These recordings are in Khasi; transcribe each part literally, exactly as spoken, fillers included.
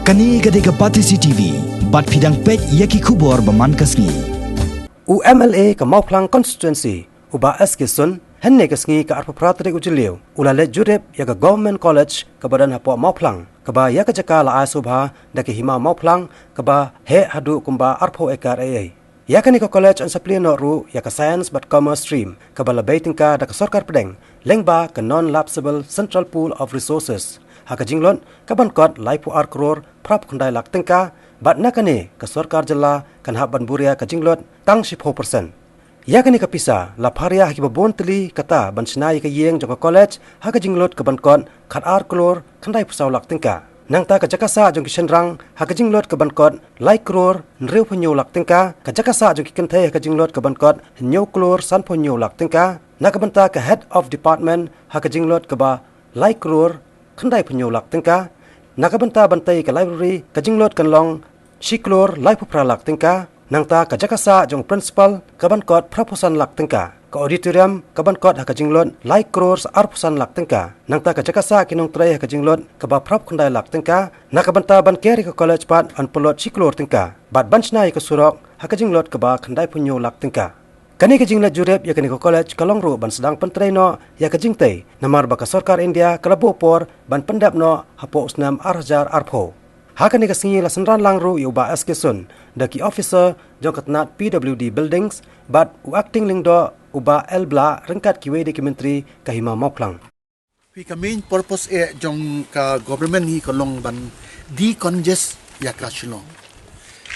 Kane ka dei ka Batesi T V, bad phi dang peit ïa ki khubor ba man ka sngi. U M L A ka Mawphlang Constituency, u Bah S K Sun, hynne ka sngi ka arphew phra tarik u Jylliew, u la leit jurip ïa ka Government College kaba don hapoh Mawphlang, kaba ïa ka jaka la ai sngewbha da ka Hima Mawphlang, kaba heh haduh kumba arphew ekar ei ei. Ïa kane ka college yn sa plie noh ruh ïa ka Science bad Commerce stream, kaba la bei tyngka da ka sorkar pdeng lyngba ka Non-Lapsable Central Pool of Resources, ha ka jinglut ka ban kot laiphew ar klur phraphew khyndai lak tyngka, bad na kane ka sorkar jylla kan hap ban buh ïa ka jinglut tang shiphew percent. Ïa kane ka pisa la pharia ha kiba bun tylli, kata ban shna ïa ka ïing jong ka college ha ka jinglut ka ban kot khatar klur khyndaiphew saw lak tyngka. Nangta ka jaka sah jong ki shynrang ha ka jinglut ka ban kot lai klur hynriewphew hynñiew lak tyngka, ka jaka sah jong ki kynthei ha ka jinglut ka ban kot hynñiew klur sanphew hynñiew lak tyngka. Na ka bynta ka Head of Department ha ka jinglut kaba lai klur khyndaiphew hynñiew lak tyngka. Na ka bynta ban tei ka library ka jinglut kan long shi klur laiphew phra lak tyngka. Nangta ka jaka sah jong principal ka ban kot phraphew san lak tyngka. Ka auditorium ka ban kot ha ka jinglut lai klur arphew san lak tyngka. Nangta ka jaka sah ki nongtrei ha ka jinglut kaba phraphew khyndai lak tyngka. Na ka bynta ban ker ïa ka college pat yn pynlut shi klur tyngka. Bad ban shna ïa ka surok ha ka jinglut kaba khyndaiphew hynñiew lak tyngka. Kane ka jingleit jurip ïa kane ka college ka long ruh ban sdang pyntrei noh ïa ka jingtei, namar ba ka sorkar India ka la buh por ban pyndep noh hapoh u snem ar hajar arphew. Ha kane ka sngi la synran lang ruh ïa u Bah S K Sun da ki officer jong ka tnat P W D Buildings, bad u Acting Lyngdoh u Bah L Blah ryngkat kiwei de ki myntri ka Hima Mawphlang. Phi, ka main purpose eh jong ka government hi ka long ban decongest ïa ka Shillong.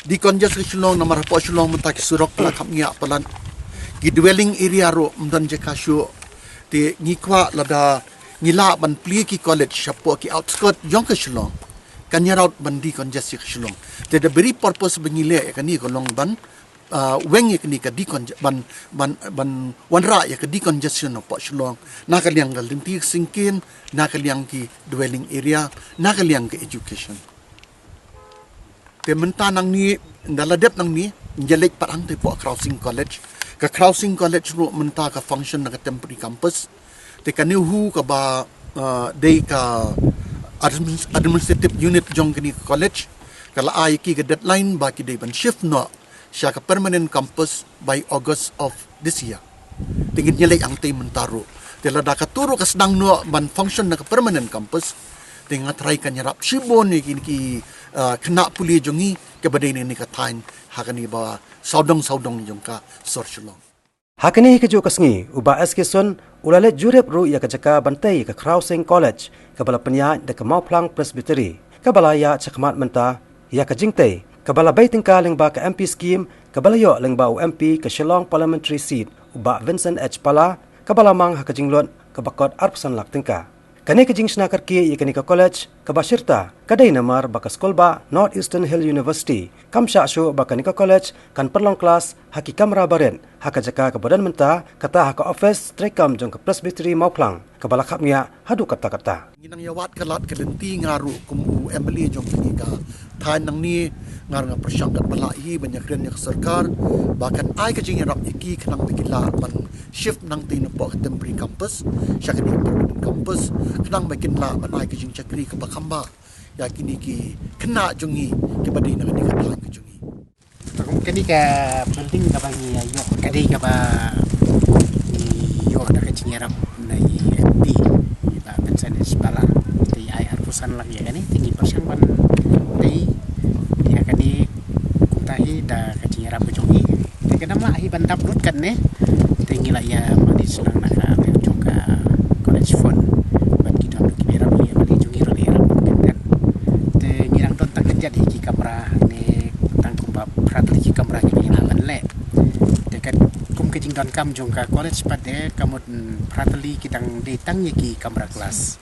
Decongest ka Shillong namar hapoh Shillong mynta ki surok palat khapngiah palat, ki dwelling area ruh ym don jaka shuh. Te ngi kwah lada ngi lah ban plie ki college shapoh ki outskirt jong ka Shillong, kan ïarap ban decongest ïa ka Shillong. Te the very purpose ba ngi leh ïa kane ka long ban, ah, weng ïa kane ka decon-, ban, ban, ban wanrah ïa ka decongestion hapoh Shillong, na ka liang ka lynti syngkien, na ka liang ki dwelling area, na ka liang ka education. Te mynta nangne, ynda la dep nangne, ngi leit pat hangtei hapoh Khraw Sing College. Ka Khraw Sing College ruh mynta ka function na ka temporary campus. Te ka NEHU kaba, ah, dei ka admin-, administrative unit jong kane ka college, ka la ai ïa ki ka deadline ba ki dei ban shift noh sha ka permanent campus by August of this year. Te ngin ïaleit hangtei mynta ruh. Te lada kato ruh ka sdang noh ban function na ka permanent campus, te nga tharai kan ïarap shibun ïa kine ki, ah, khynnah pule jong ngi kiba dei na kane ka thaiñ ha kane ba sawdong sawdong jong ka sor Shillong. Ha kane hi kajuh ka sngi, u Bah S K Sun u la leit jurip ruh ïa ka jaka ban tei ka Khraw Sing College, kaba la pynïaid da ka Mawphlang Presbytery, kaba la ïaid shakhmat mynta ïa ka jingtei, kaba la bei tyngka lyngba ka M P scheme, kaba la ïoh lyngba u M P ka Shillong Parliamentary Seat, u Bah Vincent H Pala, kaba la mang ha ka jinglut kaba kot arphew san lak tyngka. Kane ka jingshna kyrkieh ïa kane ka college kaba shirta ka dei namar ba ka skulbah North Eastern Hill University kam shah shuh ba kane ka college kan pynlong klas ha ki kamra barit, ha ka jaka kaba don mynta, kata ha ka office treikam jong ka Presbytery Mawphlang, kaba la khapngiah haduh katta katta. Ngi nang ïawad ka lad ka lynti, nga ruh kum u M L A jong kane ka thaiñ nangne, nga ruh nga pyrshang katba lah hi ban ïakren ïa ka sorkar ba kan ai ka jingïarap ïa ki khnang ba kin lah ban shift nangtei napoh ka temporary campus sha kane ka permanent campus, khnang ba kin lah ban ai ka jingshakri kaba kham bha ïa kine ki khynnah jong ngi kiba dei na kane ka thaiñ ka jong ngi. Te kum kane ka building kaba ngi ïoh, ka dei kaba ngi ïoh da ka jingïarap na i M P, i Bah Vincent H Pala. Te i ai arphew san lak ïa kane, te ngi pyrshang ban tei ïa kane kumta hi da ka jingïarap ka jong i. Te ka dang lah hi ban dap lut katne, te ngi la ïa manage lang na ka liang jong ka college fund bad ki don ki ïarap, i M L A jong ngi ruh la ïarap lut katne. Te ngi dang don tang khyndiat hi ki kamra ne tang kumba phra tylli ki kamra kiba ngi lah ban leh. Te ka kum ka jingdonkam jong ka college pat de ka mut, mm, phra tylli ki dang dei tang ïa ki kamra class.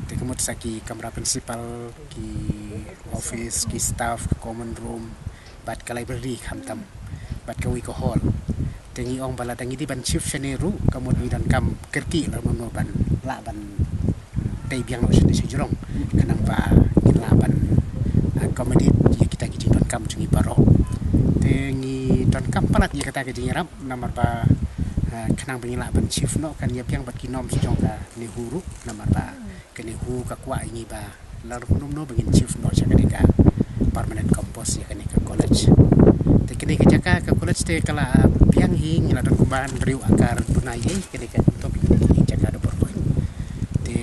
Te ka mut sa ki kamra principal, ki office, ki staff, ka common room, bad ka library khamtam, bad kawei ka hall. Te ngi ong ba lada ngi dei ban shift shane ruh ka mut ngi donkam kyrkieh lano lano ban lah ban tei biang noh shane sha jrong, khnang ba ngin lah ban accommodate ïa kita ki jingdonkam jong ngi baroh. Te ngi donkam palat ïa kata ka jingïarap namar ba, ah, khnang ba ngin lah ban shift noh kan ïa biang bad ki norms jong ka NEHU ruh, namar ba ka NEHU ka kwah ïa ngi ba lano lano ba ngin shift noh sha kane ka college. Te kane ka jaka ka college te ka la biang hi, ngi la don kumba hynriew akar duna ïa kane ka, to kane ka jaka da por khuid. Te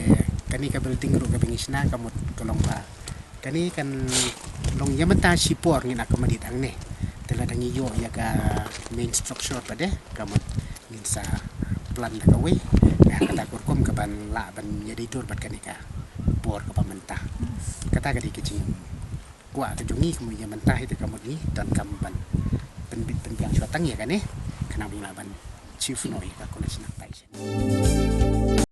kane ka building ruh kaba ngi shna ka mut ka long ba kane kan long ïa mynta shipor ngin accommodate hangne. Te lada ngi ïoh ïa ka main structure pat de ka mut ngin sa plan da kawei. Ïa kata ka rukom kaban lah ban ïadei dur bad kane ka por kaba mynta. Kata ka dei ka jingkwah ka jong ngi, ka mut ïa mynta hi te ka mut ngi donkam ban pynbit pynbiang shwa tang ïa kane khnang ba ngin lah ban achieve noh ïa ka college nangtai shen.